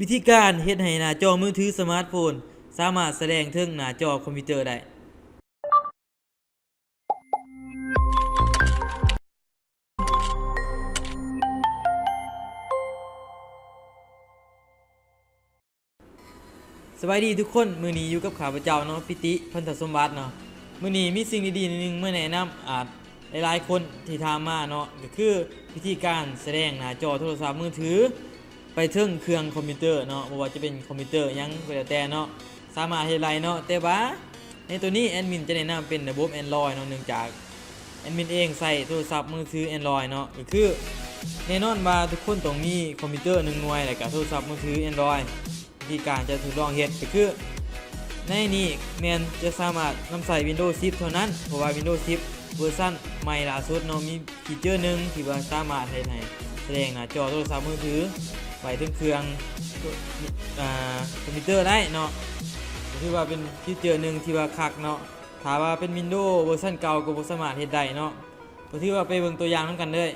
ວິທີການເຮັດໃຫ້ໜ້າຈໍມືຖືສະມາດໂຟນສາມາດສະແດງເຖິງໜ້າຈໍຄອມພິວເຕີໄດ້. ສະບາຍດີທຸກຄົນ, ມື້ນີ້ຢູ່ກັບຂ້າພະເຈົ້າເນາະ ປິຕິ ພັນທະສົມບັດເນາະ. ມື້ນີ້ມີສິ່ງດີໆໜຶ່ງມາແນະນຳ ອາດຫຼາຍໆຄົນທີ່ຖາມມາເນາະ ກໍຄືວິທີການສະແດງໜ້າຈໍໂທລະສັບມືຖືໄປເຖິງເຄື່ອງຄອມພິວເຕີເນາະ, ບໍ່ວ່າຈະເປັນຄອມພິວເຕີຫຍັງກໍແລ້ວແຕ່ເນາະ ສາມາດເຮັດໄດ້ເນາະ. ແຕ່ວ່າໃນໂຕນີ້ແອດມິນຈະແນະນຳເປັນລະບົບ Android ເນາະ, ເນື່ອງຈາກແອດມິນເອງໃຊ້ໂທລະສັບມືຖື Android ເນາະ. ກໍຄືແນ່ນອນວ່າທຸກຄົນຕ້ອງມີຄອມພິວເຕີໜຶ່ງໜ່ວຍ ແລ້ວກໍໂທລະສັບມືຖື Android. ວິທີການຈະທົດລອງເຮັດກໍຄື ໃນນີ້ແມ່ນຈະສາມາດນຳໃຊ້ Windows ສິບເທົ່ານັ້ນ, ເພາະວ່າ Windows ສິບເວີຊັນໃໝ່ລ່າສຸດເນາະ ມີຟີເຈີໜຶ່ງທີ່ວ່າສາມາດເຮັດໃຫ້ສະແດງໜ້າຈໍໂທລະສັບມືຖືໄປເຖິງເຄື່ອງ ອ່າ ຄອມພິວເຕີໄດ້ເນາະ. ກໍຖືວ່າເປັນຟີເຈີໜຶ່ງທີ່ວ່າຄັກເນາະ. ຖ້າວ່າເປັນ Windows ເວີຊັນເກົ່າກໍບໍ່ສາມາດເຮັດໄດ້ເນາະ. ກໍຖືວ່າໄປເບິ່ງຕົວຢ່າງນຳກັນເລີຍ.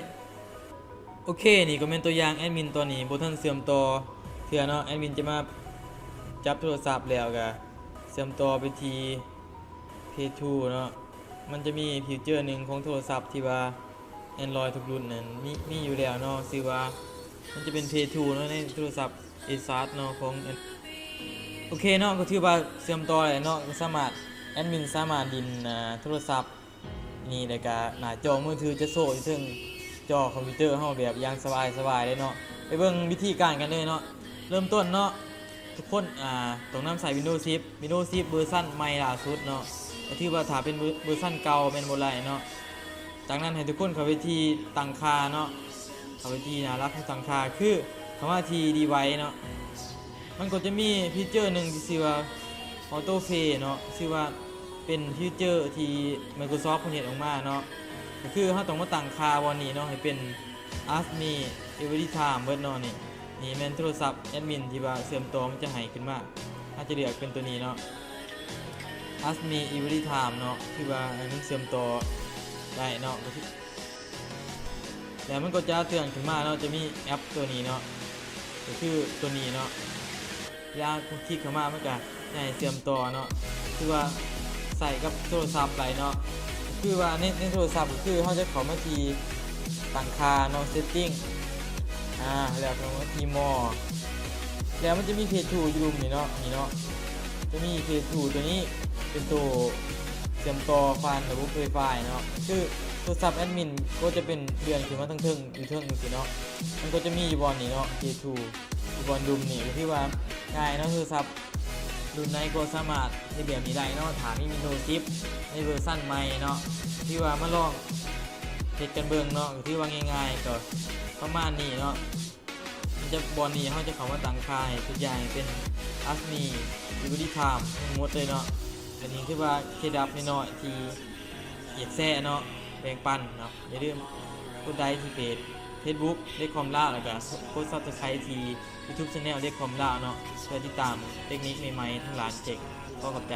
ໂອເຄ, ນີ້ກໍແມ່ນຕົວຢ່າງແອດມິນຕອນນີ້ບໍ່ທັນເຊື່ອມຕໍ່ເທື່ອເນາະ. ແອດມິນຈະມາຈັບໂທລະສັບແລ້ວກໍເຊື່ອມຕໍ່ໄປທີ່ Play two ເນາະ. ມັນຈະມີຟີເຈີໜຶ່ງຂອງໂທລະສັບທີ່ວ່າ Android ທຸກລຸ້ນນັ້ນມີ ມີຢູ່ແລ້ວເນາະ, ຊື່ວ່າ ມັນຈະເປັນ Play two ເນາະ ໃນໂທລະສັບ Asus ເນາະ ຂອງ ໂອເຄເນາະ, ກໍຖືວ່າເຊື່ອມຕໍ່ແລ້ວເນາະ. ກໍສາມາດ ແອດມິນສາມາດຫຼິ້ນ ອ່າ ໂທລະສັບ ນີ້ ແລ້ວກະໜ້າຈໍມືຖືຈະໂຊຢູ່ເທິງຈໍຄອມພິວເຕີເຮົາແບບຢ່າງສະບາຍໆເລີຍເນາະ. ໄປເບິ່ງວິທີການກັນເລີຍເນາະ. ເລີ່ມຕົ້ນເນາະ ທຸກຄົນ ອ່າ ຕ້ອງນຳໃຊ້ Windows ສິບ Windows ສິບເວີຊັນໃໝ່ລ່າສຸດເນາະ. ກໍຖືວ່າຖ້າເປັນເວີ ເວີຊັນເກົ່າແມ່ນບໍ່ໄດ້ເນາະ. ຈາກນັ້ນໃຫ້ທຸກຄົນເຂົ້າໄປທີ່ຕັ້ງຄ່າເນາະ, ເຂົ້າໄປທີ່ໜ້າຫຼັກຂອງຕັ້ງຄ່າ ຄືເຂົ້າມາທີ່ Device ເນາະ. ມັນກໍຈະມີຟີເຈີໜຶ່ງທີ່ຊື່ວ່າ Auto Play ເນາະ, ຊື່ວ່າເປັນຟີເຈີທີ່ Microsoft ເພິ່ນເຮັດອອກມາເນາະ. ກໍຄືເຮົາຕ້ອງມາຕັ້ງຄ່າບ່ອນນີ້ເນາະ ໃຫ້ເປັນ Ask Me Every Time ເບິດເນາະ. ນີ້ ນີ້ແມ່ນໂທລະສັບແອດມິນທີ່ວ່າເຊື່ອມຕໍ່ມັນຈະໃຫ້ຂຶ້ນມາ, ເຮົາຈະເລືອກເປັນຕົວນີ້ເນາະ Ask Me Every Time ເນາະ, ຄືວ່າໃຫ້ມັນເຊື່ອມຕໍ່ໄດ້ເນາະ. ແລ້ວມັນກໍຈະເຕືອນຂຶ້ນມາເນາະ, ຈະມີແອັບຕົວນີ້ເນາະ, ກໍຄືຕົວນີ້ເນາະ. ເວລາເຮົາຄລິກເຂົ້າມາ ມັນກໍຈະໃຫ້ເຊື່ອມຕໍ່ເນາະ, ຄືວ່າໃຊ້ກັບໂທລະສັບໄດ້ເນາະ. ຄືວ່າໃນ ໃນໂທລະສັບ ກໍຄືເຮົາຈະເຂົ້າມາທີ່ຕັ້ງຄ່າເນາະ, Setting ອາ ແລ້ວເຂົ້າມາທີ່ More ແລ້ວມັນຈະມີ Play two ຢູ່ລຸ່ມນີ້ເນາະ, ນີ້ເນາະ. ຈະມີ Play two ຕົວນີ້ເປັນໂຕເຊື່ອມຕໍ່ຜ່ານລະບົບ Wi-Fi ເນາະ. ຄືໂທລະສັບແອດມິນກໍຈະເປັນເລື່ອນຂຶ້ນມາທາງເທິງ ຢູ່ເທິງຈັ່ງຊີ້ເນາະ, ມັນກໍຈະມີຢູ່ບ່ອນນີ້ເນາະ Play two ຢູ່ບ່ອນລຸ່ມນີ້. ກໍຖືວ່າງ່າຍເນາະ, ໂທລະສັບລຸ້ນໃດກໍສາມາດເຮັດແບບນີ້ໄດ້ເນາະ ຖ້າມີ Windows ສິບໃນເວີຊັນໃໝ່ເນາະ. ຖືວ່າມາລອງເຮັດກັນເບິ່ງເນາະ, ກໍຖືວ່າງ່າຍໆ ກໍປະມານນີ້ເນາະ. ຈະ ບ່ອນນີ້ເຮົາຈະເຂົ້າມາຕັ້ງຄ່າໃຫ້ທຸກຢ່າງໃຫ້ເປັນ Ask Me Every Time ທັງໝົດເລີຍເນາະ. ອັນນີ້ຖືວ່າເຄລັດລັບນ້ອຍໆທີ່ຢາກແຊເນາະ, ແບ່ງປັນເນາະ. ຢ່າລືມກົດໄລທີ່ເພຈ Facebook ເລກຄອມລາວ ແລ້ວກະກົດ Subscribe ທີ່ YouTube Channel ເລກຄອມລາວເນາະ ເພື່ອຕິດຕາມເຕັກນິກໃໝ່ໆທັງຫຼາຍເຈັກ. ຂໍຂອບໃຈ.